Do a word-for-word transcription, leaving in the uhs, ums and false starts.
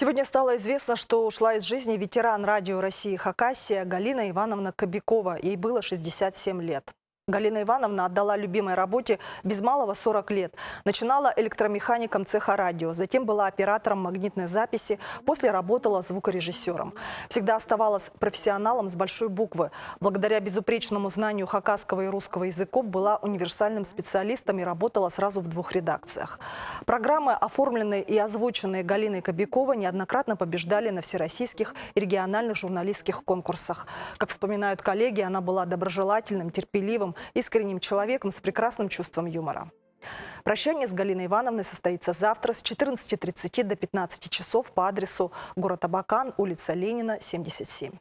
Сегодня стало известно, что ушла из жизни ветеран Радио России «Хакасия» Галина Ивановна Кобякова. Ей было шестьдесят семь лет. Галина Ивановна отдала любимой работе без малого сорок лет. Начинала электромехаником цеха радио, затем была оператором магнитной записи, после работала звукорежиссёром. Всегда оставалась профессионалом с большой буквы. Благодаря безупречному знанию хакасского и русского языков была универсальным специалистом и работала сразу в двух редакциях. Программы, оформленные и озвученные Галиной Кобяковой, неоднократно побеждали на всероссийских и региональных журналистских конкурсах. Как вспоминают коллеги, она была доброжелательным, терпеливым, искренним человеком с прекрасным чувством юмора. Прощание с Галиной Ивановной состоится завтра с четырнадцати тридцати до пятнадцати часов по адресу: город Абакан, улица Ленина, семьдесят семь.